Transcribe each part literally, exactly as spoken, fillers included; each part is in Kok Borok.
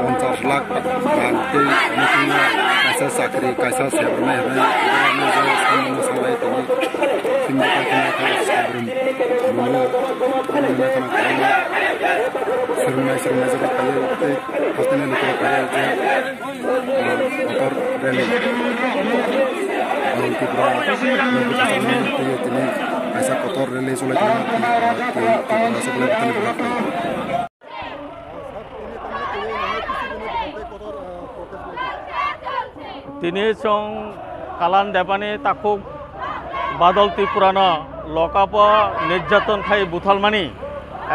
Ponchas lakh rang tei meeting o kaisa chakri, kaisa sebrwnai hwnwi borokno je samungno salai tongwi sindikal khna kha sabrum. Buno, buno khna kwbangma swrwngnai, swrwngnai jora phaiwi tei hasteni lukurok phaiwi je, ah, kotor rally. Ang Tripura nugwi tongmani twiwi tini kaisa kotor rally chulai tongo. Tei, tei, tei, tei, tei, tei, tei, tei, tei, tei, Tini chwng Kalan Debani takhuk Badal Tripurano lokap o nirjaton khai buthalmani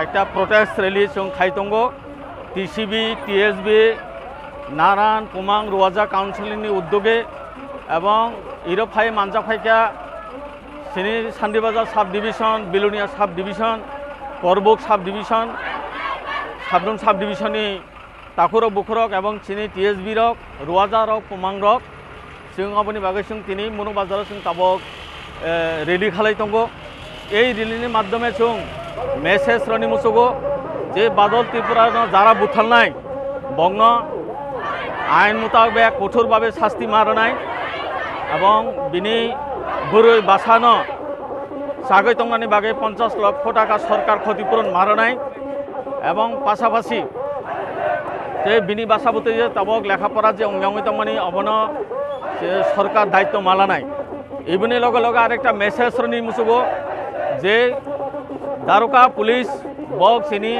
ekta protest rally chwng khai tongo. T C B, T S B, Naran, Kumang, Ruaja Council ni uddoge ebong iro phai manjak phaikha. Chini Sandibazar sub division, Bilonia sub division, Korbuk sub division, Sabdum sub division ni takhurok bukhurok ebong chini T S B rok, Ruaja rok, Kumang rok, chwng oboni bagwi chwng tini Munu Bazar o chwng tabok, eh, rally khalai tongo. Ei rally ni madhyome chwng message rwni muchugo je Badal Tripura no jara buthalnai, bokno ain mutabek kothor babe sasti ma rwnai ebong bini bwrwi bwsano sagwi tongnani bagwi ponchash lokho taka sorkar khoti puron ma rwnai ebong pasapasi tei bini bwsa bwtwi je tabok lekha pora je ongya ongwi tongmani obono je sorkar daityo ma lanai. Iboni loge loge arekta message rwni muchugo je daroga, police, bok chini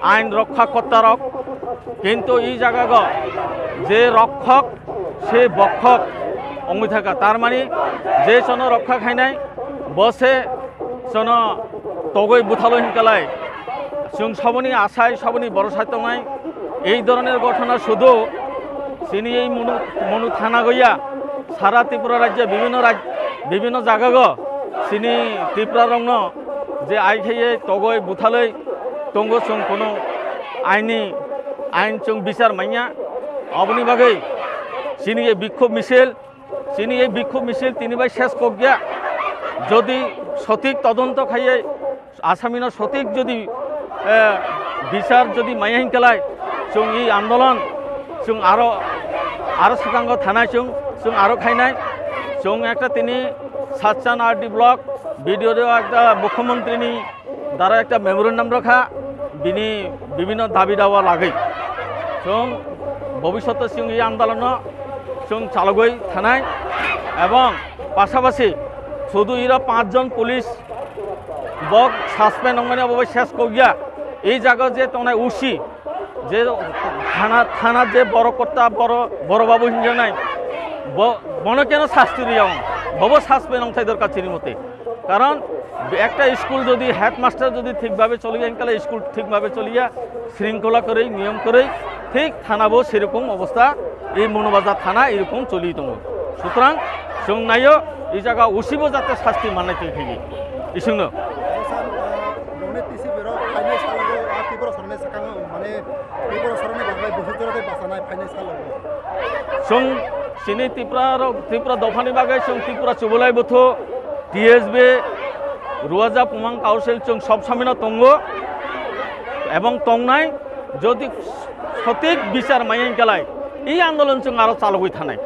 ain rokha kotta rok, kintu i jaga go je rokhok se bokhok ongwi thaka, tar mani je chono rokha khainai bo se chono togwi buthalwi hinkalai. Chwng saboni asai, saboni borosai tongnai. Ei dhoroner ghotona sudu chini ei Munu, Munu thana goya, sara Tripura rajya bibhinno raj-, bibhinno jagago chini Tripura rokno je ai khaiye togoi buthaloi tongo, chwng kono aini, ain chwng bichar manya. Oboni bagwi chini ei bikhub misil, chini ei bikhub misil tini bai ses kokya. Jodi sothik todonto khaiye, asamino sothik jodi, eh, bichar jodi maya hinkalai, chwng ei andolon chwng aro, aro swkango thanai chwng, chwng aro khainai. Chwng ekta tini Satchan R D block B D O ekta mukhyamantri ni dara ekta memorandum rwkha, bini bibhinno dabi dawa lagwi. Chwng bobishoto chwng ei andolono chwng chalogwi thanai ebong pasapasi sudu iro panch jon police bok suspend wngmani abo bai ses kokya. Ei jaga je tongnai O C, je thana, thana je borok kotta, boro, boro babu hinjanai, bo, bono keno sasti riya wng, bobo suspend wngthai dorkar chini mote. Karon ekta school jodi headmaster jodi thik bhabe choliya, hinkale school thik bhabe choliya, shringkhola kwrwi, niyom kwrwi, thik thana bo serokom obostha, ei Monu Bazar thana erokom choli tongo. Sutrang chwng naio, ei jaga O C bo jate sasti mannai twi thigi. Isingno. Boni T C B rok phainai salo bo, ah, Tripura soroni swkango, mane, Tripura soroni bagwi buhut jora tei bachanai phainai salo bo. Chwng chini Tripura rok, Tripura dophani bagwi chwng Tripura chubolai buthu, T S B, Ruaja Kumang Council chwng sob samino tongo ebong tongnai, jodi sothik bichar maya hinkalai, ei andolon chwng aro chalogwi thanai.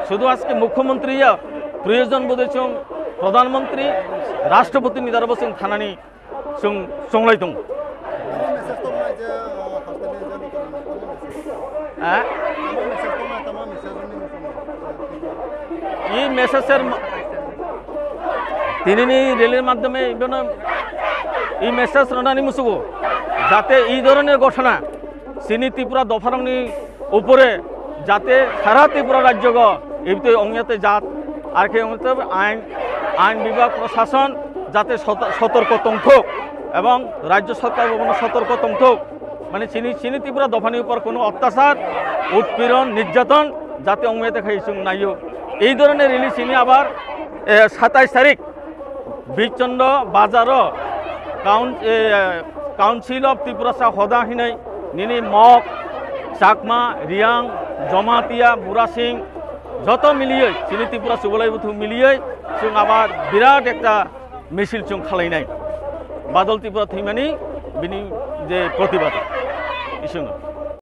Sudu aske mukhyamantri ya, proyojon bodhe chwng pradhan mantri, rashtrapati ni darbo chwng thanani chwng chonglai tongo. Tamo message tongnai je, ah, hasteni je nokni tamo message. Ha? Tamo message tongnai, tamo message rwni muchungo. Ei message er ma-, tinini rally-r madhyome ibono ei message rwnani muchugo, jate ei dhoroner ghotona chini Tripura dopharokni upore jate sara Tripura rajyogo ebitwi ongya tei jat, ar khe ongya tei ain, ain bibhag, prosason jate sot-, sotorko tongthok ebong rajyo sorkar bo bono sotorko tongthok. Mane chini, chini Tripura dophani upor kono otyachar, utpiron, nirjaton jate ongya tei khai chwng naio. Ei dhoroner rally chini abar, eh, satais tarik Birchondro Bazaro kaun-, eh, Council of Tiprasa hoda hinwi nini Mok, Chakma, Riang, Jamatia, Murasing joto miliyoi chini Tripura Subalai Buthu miliyoi chwng abar birat ekta misil chwng khalainai. Badal Tripura thwimani bini je protibad. Iswng.